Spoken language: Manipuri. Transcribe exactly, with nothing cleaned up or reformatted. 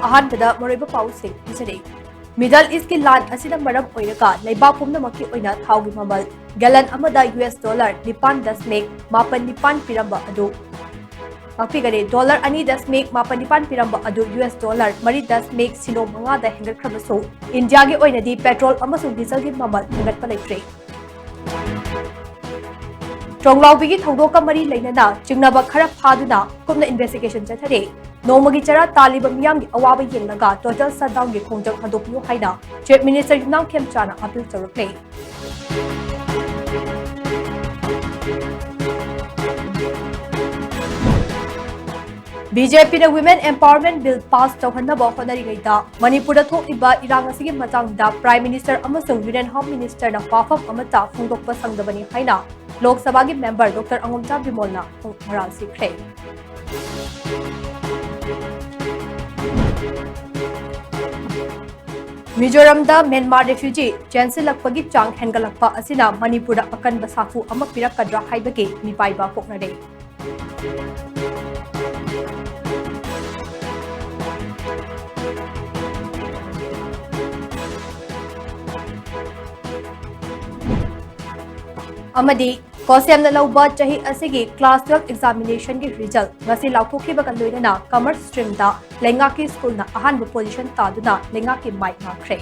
ꯑꯍꯥꯟꯕꯗ ꯃꯔꯨꯑꯣꯏꯕ ꯄꯥꯎꯁꯤꯡ ꯊꯤꯖꯔꯤ꯫ Middle East ꯀꯤ ꯂꯥꯟ ꯑꯁꯤꯅ ꯃꯔꯝ ꯑꯣꯏꯔꯒ ꯂꯩꯕꯥꯛ ꯄꯨꯝꯅꯃꯛꯀꯤ ꯑꯣꯏꯅ ꯊꯥꯎꯒꯤ ꯃꯃꯜ gallon ꯑꯃꯗ U S dollar ꯅꯤꯄꯥꯟ ꯗꯁꯃꯤꯛ ꯃꯥꯄꯟ ꯅꯤꯄꯥꯟ ꯄꯤꯔꯝꯕ ꯑꯗꯨ, ꯉꯥꯛꯄꯤꯒꯅꯤ, dollar ꯑꯅꯤ ꯗꯁꯃꯤꯛ ꯃꯥꯄꯟ ꯅꯤꯄꯥꯟ ꯄꯤꯔꯝꯕ ꯑꯗꯨ U S dollar ꯃꯔꯤ ꯗꯁꯃꯤꯛ ꯁꯤꯅꯣ ꯃꯉꯥꯗ ꯍꯦꯟꯒꯠꯈ꯭ꯔꯕꯁꯨ, ꯏꯟꯗꯤꯌꯥꯒꯤ ꯑꯣꯏꯅꯗꯤ petrol ꯑꯃꯁꯨꯡ diesel ꯒꯤ ꯃꯃꯜ ꯍꯦꯟꯒꯠꯄ ꯂꯩꯇ꯭ꯔꯤ꯫ ꯇ꯭ꯔꯣꯡꯂꯥꯎꯕꯤꯒꯤ ꯊꯧꯗꯣꯛꯀ ꯃꯔꯤ ꯂꯩꯅꯅ ꯆꯤꯡꯅꯕ ꯈꯔ ꯐꯥꯗꯨꯅ ꯀꯨꯞꯅ investigation ꯆꯠꯊꯔꯤ꯫ ꯅꯣꯡꯃꯒꯤ ꯆꯔꯥ ꯇꯥꯜꯂꯤꯕ ꯃꯤꯌꯥꯝꯒꯤ ꯑꯋꯥꯕ ꯌꯦꯡꯂꯒ total shutdown ꯒꯤ ꯈꯣꯡꯖꯪ ꯍꯟꯗꯣꯛꯄꯤꯌꯨ ꯍꯥꯏꯅ Chief Minister ꯌꯨꯝꯅꯥꯝ ꯈꯦꯝꯆꯥꯅ appeal ꯇꯧꯔꯛꯂꯦ꯫ B J P ꯅ Women Empowerment Bill pass ꯇꯧꯍꯟꯅꯕ ꯍꯣꯠꯅꯔꯤꯉꯩꯗ ꯃꯅꯤꯄꯨꯔꯗ ꯊꯣꯛꯂꯤꯕ ꯏꯔꯥꯡ ꯑꯁꯤꯒꯤ ꯃꯇꯥꯡꯗ Prime Minister ꯑꯃꯁꯨꯡ Union Home Minister ꯅ ꯋꯥꯐꯝ ꯑꯃꯠꯇ ꯐꯣꯡꯗꯣꯛꯄ ꯁꯪꯗꯕꯅꯤ ꯍꯥꯏꯅ ꯂꯣꯛ ꯁꯚꯥꯒꯤ member Doctor ꯑꯉꯣꯝꯆꯥ ꯕꯤꯃꯣꯜꯅ ꯃꯔꯥꯜ ꯁꯤꯈ꯭ꯔꯦ꯫ ꯃꯤꯖꯣꯔꯥꯝꯗ ꯃ꯭ꯌꯥꯟꯃꯥꯔ refugee ꯆꯦꯟꯁꯤꯜꯂꯛꯄꯒꯤ ꯆꯥꯡ ꯍꯦꯟꯒꯠꯂꯛꯄ ꯑꯁꯤꯅ ꯃꯅꯤꯄꯨꯔꯗ ꯑꯀꯟꯕ ꯁꯥꯐꯨ ꯑꯃ ꯄꯤꯔꯛꯀꯗ꯭ꯔꯥ ꯍꯥꯏꯕꯒꯤ ꯃꯤꯄꯥꯏꯕ ꯄꯣꯛꯅꯔꯦ꯫ ꯑꯃꯗꯤ COHSEM ꯅ ꯂꯧꯕ ꯆꯍꯤ ꯑꯁꯤꯒꯤ class twelve examination ꯒꯤ result ꯉꯁꯤ ꯂꯥꯎꯊꯣꯛꯈꯤꯕꯒ ꯂꯣꯏꯅꯅ commerce stream ꯗ ꯂꯩꯉꯥꯛꯀꯤ school ꯅ ꯑꯍꯥꯟꯕ position ꯇꯥꯗꯨꯅ ꯂꯩꯉꯥꯛꯀꯤ ꯃꯥꯏ ꯉꯥꯛꯈ꯭ꯔꯦ꯫